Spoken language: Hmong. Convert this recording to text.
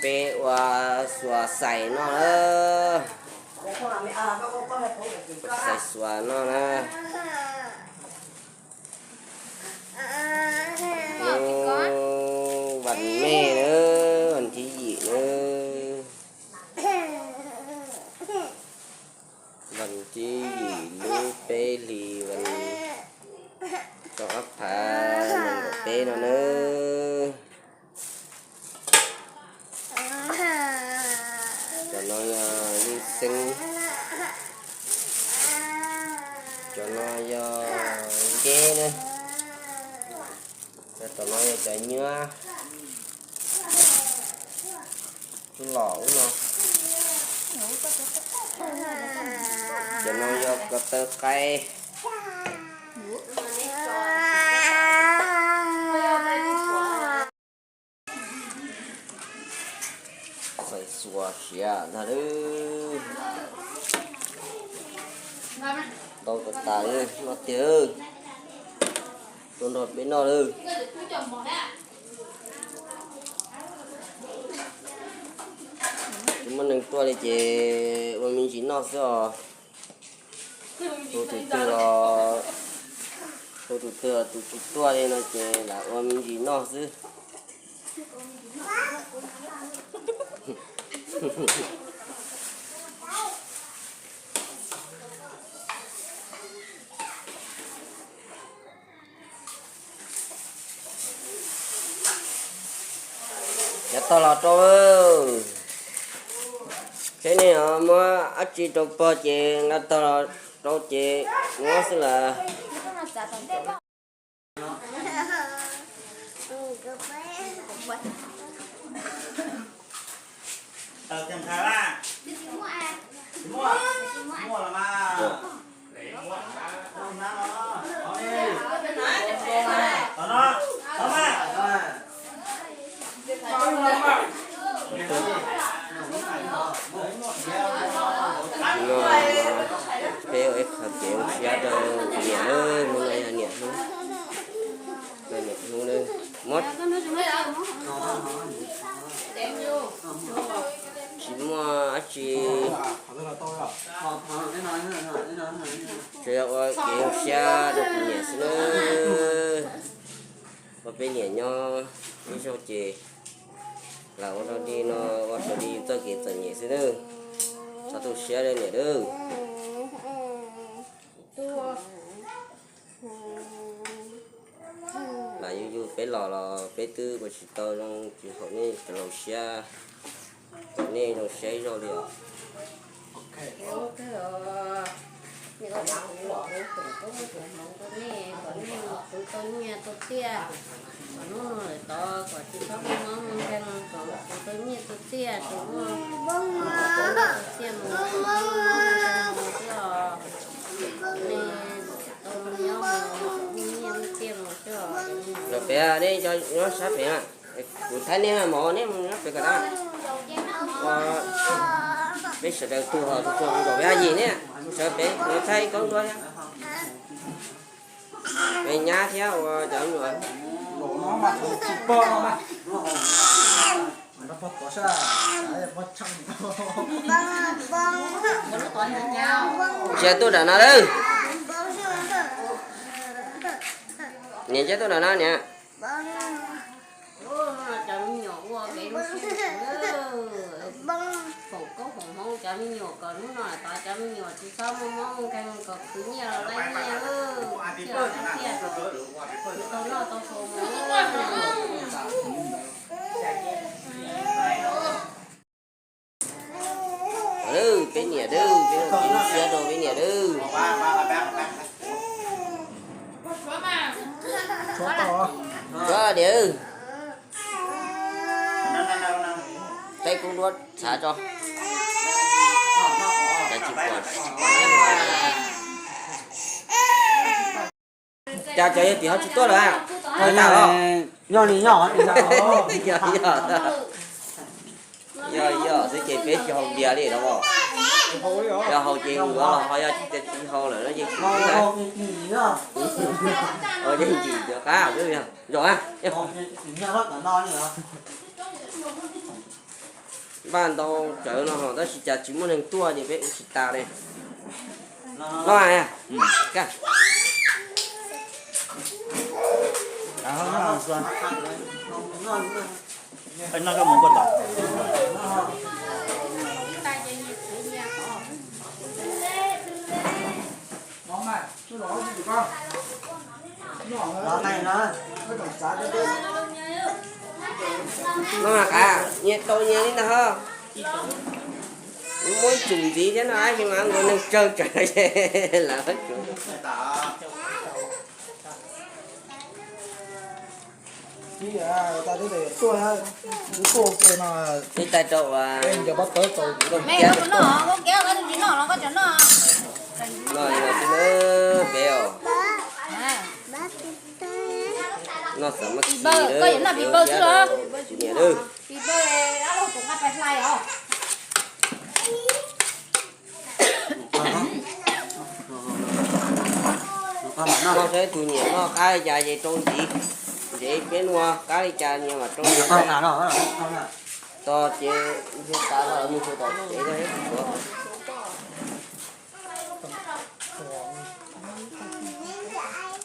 Peb ua xuas xais noj na. Xais xuas noj na. Hnub vas me na, vas thib yim na. Vas thib yim lub peb hlis vas rau ob phav nees nkaum peb no na. Cov no yog lub xeeb, cov no yog nceb na, cov no yog cov nyuab, lub los ub no. Cov no yog ko taw qaib. Xais xuas siav ntag lauj. Ntau tas tas li no tiag. Tuaj nrog peb noj lauj. Tsis muaj neeg tuaj li ces ua me ntsis noj xwb os. Hu tus twg los, hu tus twg los tus tsis tuaj li no ces lam ua me ntsis noj xwb. Nqa tog los rau. Thiab nej muab dab tsi rau pog ces nqa tog los rau ces muab xwb lawm. No, peb ua ib qho kev zoo siab rau niam nawb, hnub no yog niam hnub, niam hnub nawb. Muab, tsis muaj dab tsi, tsuas yog ua kev zoo siab rau kuv niam xwb nawb. Ua peb niam nyob ib zaug ces lam ua rau li no, ua raws li yus txoj kev txom nyem xwb nawb. Txhob tu siab li niam nawb. Lam yug yug peb los los peb twb ua tsis tau zoo tsis haum nej cov laus siab, kom nej zoo siab ib zaug li os. Kom nej mus khwv tau nyiaj tau txiaj, kom hnub no lawm tod kom tsis txhob muaj mob muaj nkeeg, kom khwv tau nyiaj tau txiaj, tsis muaj mob txiaj mus, nej tau nyob mus muaj nyiaj muaj txiaj mus xwb os. Los pem nej nyob sab pem, kuv thaij nej mov nej nyob pem kom tau. Peb sawv daws tug ho tug tug zaum peb yim ne, sawv pem kuv thaij koob nruab thiab. Peb nyab thiab ua cov me nyuam. Ntsia tuaj nram no lawm. Niam ntsia tuaj nram no niam. Cov me nyuam ua kev zoo siab lawm, foom koob foom hmoov cov me nyuam kom hnub no lawm tod cov me nyuam tsis txhob muaj mob muaj nkeeg, kom khwv nyiaj los laib nyiaj lawm, txiaj los laib txiaj, khwv tau noj tau haus mus lawm. Peb niam dawb, peb ua kev zoo siab rau peb niam dawb. Tsuav niam, thaij koob nruab txhav tso. Cas tsis pom. Cas cov yawg tim ho tsis tuaj lawm? Yog li yog, yog yog xwb ces peb tsis haus npias li no. Yog haus ces yuav los ho, yog tsis ces tsis haus lawm no ces tsis haus lawm. Yeej tsis cov qab xwb yog zoo. Npaj ntau tsawv no ho tab sis cas tsis muaj neeg tuaj ces peb ua tsis tas li. No, no mas qav nyias tau nyias li ntag ho. Muab ib tsum ntxiv thiab no tab sis mas nkaus neeg tsawg tsawg lawm. Ib tais rau uas nkauj kiab, no peb os, no xav mas koj niam lawm. Noj saib tus nyiam noj qab li cas ces rau ntxiv. Ntxiv peb nua qab li cas nyias mam rau ntxiv. Tos ces mus txog tom tsev no ib tus tuav.